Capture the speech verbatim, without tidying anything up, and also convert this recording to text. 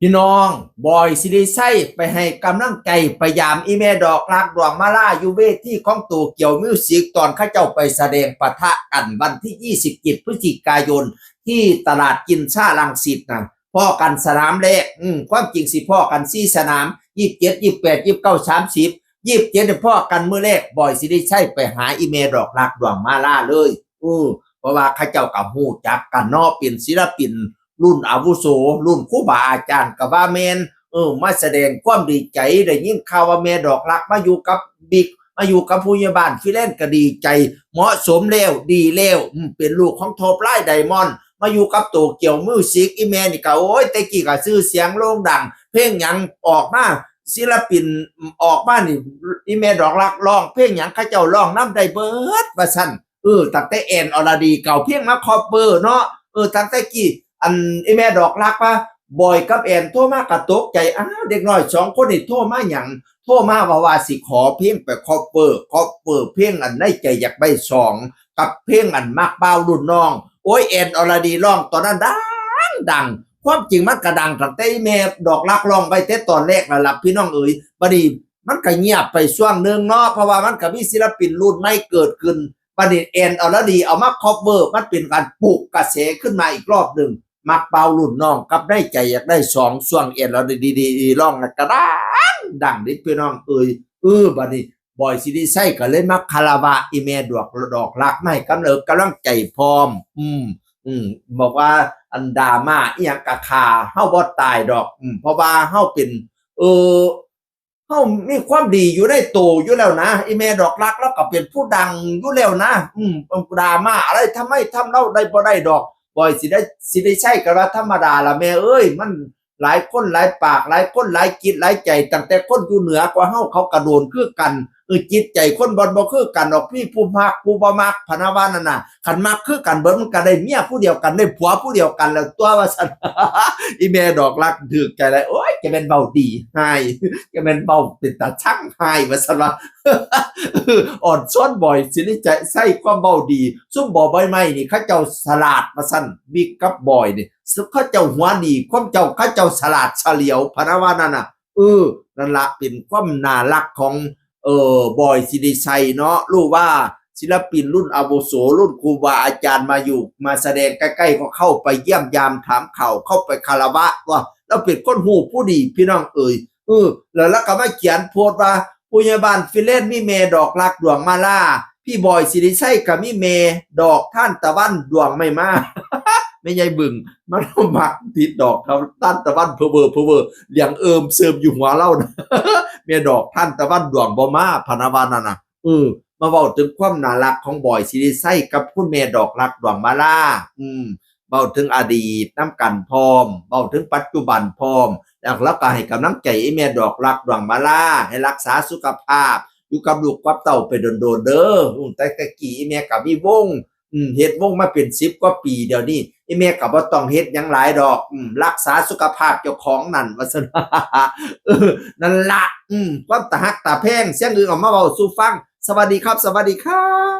พี่น้อง บอยสิริชัยไปให้กำลังใจ ไปยามอีแม่ดอกรักดวงมาลาอยู่เวทีของโตเกียวมิวสิก ตอนเขาเจ้าไปแสดงปะทะกันวันที่ยี่สิบเจ็ดพฤศจิกายน ที่ตลาดกินซ่ารังสิตนะ พ้อกันสนามแรก อืม ความจริงสิพ้อกันสี่สนาม ยี่สิบเจ็ด ยี่สิบแปด ยี่สิบเก้า สามสิบ ยี่สิบเจ็ด เนี่ยพ้อกันมื้อแรก บอยสิริชัยไปหาอีแม่ดอกรักดวงมาลาเลย อือ เพราะว่าเขาเจ้าก็ฮู้จักกันเนาะ เป็นศิลปินรุ่นอาวุโส รุ่นครูบาอาจารย์ก็ว่าแม่น เออ มาแสดงความดีใจ ได้ยินข่าวว่าแม่ดอกรักมาอยู่กับบิ๊ก มาอยู่กับผู้ใหญ่บ้านฟรีแลนซ์ก็ดีใจ เหมาะสมแล้ว ดีแล้ว อืม เป็นลูกของโทปไลน์ไดมอนด์ มาอยู่กับโตเกียวมิวสิก อีแม่นี่ก็ โอ้ย แต่กี้ก็ชื่อเสียงโด่งดัง เพลงหยังออกมา ศิลปินออกมานี่ อีแม่ดอกรักร้องเพลงหยังเขาเจ้าร้องนำได้เบิดว่าซั่น เออ ตั้งแต่แอนอรดีก็เอาเพลงมาคอฟเวอร์เนาะ เออ ตั้งแต่กี้ อัน อีแม่ดอกรักว่า บอยกับแอนโทรมาก็ตกใจ อ้าว เด็กน้อยสองคนนี่โทรมาหยัง โทรมาว่า ว่าสิขอเพลงไปคอฟเวอร์ คอฟเวอร์เพลงอันในใจอยากได้สอง กับเพลงอันมักบ่าวรุ่นน้อง โอ้ย แอนอรดีร้องตอนนั้นดังดัง ความจริงมันก็ดังตั้งแต่อีแม่ดอกรักร้องไว้แต่ตอนแรกแล้วล่ะพี่น้องเอ๋ย บัดนี้มันก็เงียบไปช่วงหนึ่งเนาะ เพราะว่ามันก็มีศิลปินรุ่นใหม่เกิดขึ้น บัดนี้แอนอรดีเอามาคอฟเวอร์ มันเป็นการปลุกกระแสขึ้นมาอีกรอบหนึ่ง มักบ่าวรุ่นน้องกับในใจอยากได้สอง ช่วงแอนอรดีร้องนั้นก็ดังดังเด้พี่น้องเอ๋ย เออ บัดนี้บอยสิริชัยก็เลยมาคารวะอีแม่ดอก ดอกรักมาให้กำเนิดกำลังใจพร้อม อืม อืม บอกว่าอันดราม่าอีหยังกะฆ่าเฮาบ่ตายดอก อืม เพราะว่าเฮาเป็น เออ เฮามีความดีอยู่ในโตอยู่แล้วนะ อีแม่ดอกรักเราก็เป็นผู้ดังอยู่แล้วนะ อืม ดราม่าอะไรทำไมทำเราได้บ่ได้ดอก บอยสิได้ สิริชัยก็ว่าธรรมดาล่ะแม่เอ้ย มันหลายคนหลายปาก หลายคนหลายจิตหลายใจ ตั้งแต่คนอยู่เหนือกว่าเฮาเขาก็โดนคือกัน เออ จิตใจคนบ่ บ่คือกันดอก มีผู้มักผู้บ่มัก พะนะว่านั่นน่ะ คันมักคือกันเบิดมันก็ได้เมียผู้เดียวกัน ได้ผัวผู้เดียวกันแล้วตัวว่าซั่น อีแม่ดอกรักถืกใจเลย โอ้ย จะแม่นเว้าดีหาย จะแม่นเว้าเป็นตาชังหายว่าซั่นว่า อ่อนซ้อนบอยสิริชัยใช้ความเว้าดี ซุมบ่อใบไม้นี่เขาเจ้าฉลาดว่าซั่น บิ๊กกับบอยนี่ เขาเจ้าหัวดี ความเจ้า เขาเจ้าฉลาดเฉลียว พะนะว่านั่นน่ะ เออ นั่นละเป็นความน่ารักของ เออ บอยสิริชัยเนาะ รู้ว่าศิลปินรุ่นอาวุโส รุ่นครูบาอาจารย์มาอยู่ มาแสดงใกล้ๆ ก็เข้าไปเยี่ยมยามถามข่าว เข้าไปคารวะว่า เราเป็นคนฮู้ผู้ดีพี่น้องเอ๋ย เออ แล้วเราก็มาเขียนโพสต์ว่า ผู้ใหญ่บ้านฟรีแลนซ์มีแม่ดอกรักดวงมาลา พี่บอยสิริชัยก็มีแม่ดอกทานตะวันดวงไม่มา แม่ใหญ่บึ้ง มันมักติดดอกทานตะวันเพอเวอร์เพอเวอร์ เหลียงเอิมเซิมอยู่หัวเรานะ แม่ดอกทานตะวันดวงบ่มา พะนะว่านั่นน่ะ เออ มาเว้าถึงความน่ารักของบอยสิริชัยกับคุณแม่ดอกรักดวงมาลา อืม เว้าถึงอดีตนำกันพร้อม เว้าถึงปัจจุบันพร้อม แล้วเราก็ให้กำลังใจอีแม่ดอกรักดวงมาลา ให้รักษาสุขภาพ อยู่กับลูกกับเต้าไปโดนๆ เด้อ อืม แต่แต่กี้อีแม่ก็มีวง อืม เฮ็ดวงมาเป็นสิบกว่าปี เดี๋ยวนี้อีแม่ก็บ่ต้องเฮ็ดหยังหลายดอก อืม รักษาสุขภาพเจ้าของนั่น ว่าซั่น เออ นั่นละ อืม ความตาฮักตาแพง เสียงอึ่งออกมาเว้าสู่ฟัง สวัสดีครับ สวัสดีครับ